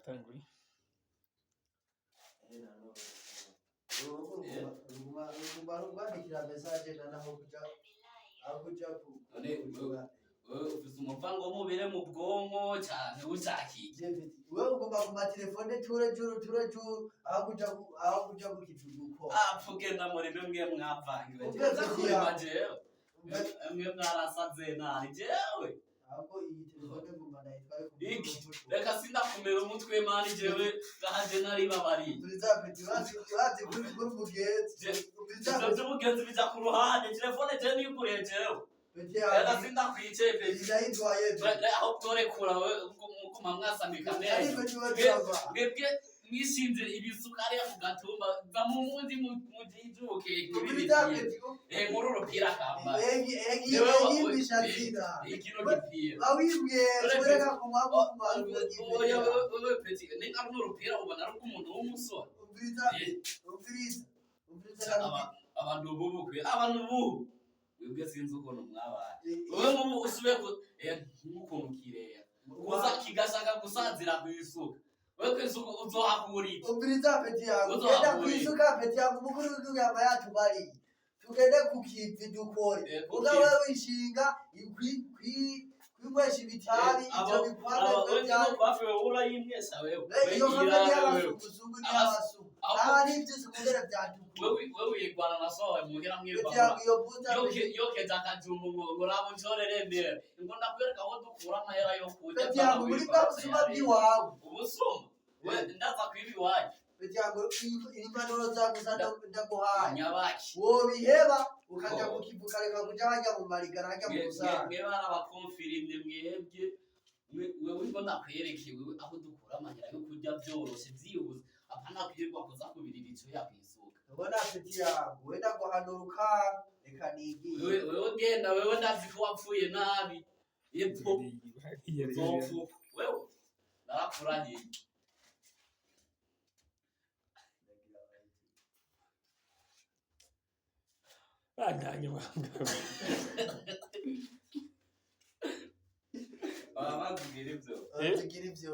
Yatanguye. Rwandikira message naho kuja aho kuja ku None wewe ufise umuvango w'umubiri mu bwonko cyane ushakiye. Wewe ugomba ku matelefone ture juru ture juru aho kuja aho kuja ku kivuguko. Apfa ugenda muri bimwe mwavangiwe. Ubwenge Nza kurima jewe. Mwe mwarasaze nabi jewe. Ahubwo iyi telefone nguma ndayitwaye ku Iki reka sindakumira umutwe mani jewe gahaje naribabariye. Umviriza petit, urazi urazi kuri kuri mugenzi. Umviriza. Ivyo vy'ubugenzi bija ku ruhande, telefone je niyuguriye jewe. Petit Reka yanjye sindakwice petit. ndayitwaye. Aho bworekura we muguma mwasamika amenyo. Ariko tuba turava. Mwebwe mwishinze ibisuka hariya ku gatumba, va mu mundi mujijuke. Umviriza petit. Muri urupira kambaye. Egi egi Jewe egi mishatsina. Ikino gipira. Bawibwe twereka ku maboko. Oya wewe petit, ni nka runo rupira ubona ari ubw'umuntu w'umusore. Umviriza, umviriza, umviriza. Abantu bubu kwe, abantu bubu. Mwebwe sinzi ukuntu mwabaye. Wewe mubu usubiye ku nk'ukuntu kireya. Kuza kigashaka gusazira kw'isuka. Wewe kw'isuka uzohakura iki? Umviriza petit yangu, Uzohakura genda iki? kwisuka petit yangu, umukuru w'igihugu yama yatubariye tugende ku kivi dukore. Ku Mugabo kivi. wewe wishinga kwinywesha ibitabi ivyo bikwame Wewe vyari. no kwafi wewe urayimwesa wewe. Iyo Wewe kamwe irara wewe. y'abazungu n'iy'abazungu nta n'ivy'isuku ngene vyatukura. Wewe wewe wigwana na so wawe muhira Petit mwirwa. yangu, iyo buta. Yoke zakajumbu ngo ngorabo nshorere mbere. Ngo ndakwereka aho dukura amahera yo kurya. Petit yangu, muri bwa busuma bw'iwawe. Ubusuma. We ndaza kwiba iwanyu. Petit yangu, impanuro zangu ndaguhaye Nyabaki. wobiheba ukaja Oh. kukivuka, reka kuja hajya mu marigara hajya mu rusanga. Mwe barabakonfirimye mwebwe. Wewe ngo ndakwereke wewe aho dukura amahera yo kurya byoroshe byihuse. Apana kwirirwa kuza kubirira ico yakwisuka. Ubona petit yangu, wenda guhanura ukanga reka nigiye. Wewe wewe genda wewe ndazi ko wapfuye nabi. Yepfo uzopfa. Wewe narakurahiye. Bandanye wambwa. Baba bakubwira ivyo. Tugira ivyo.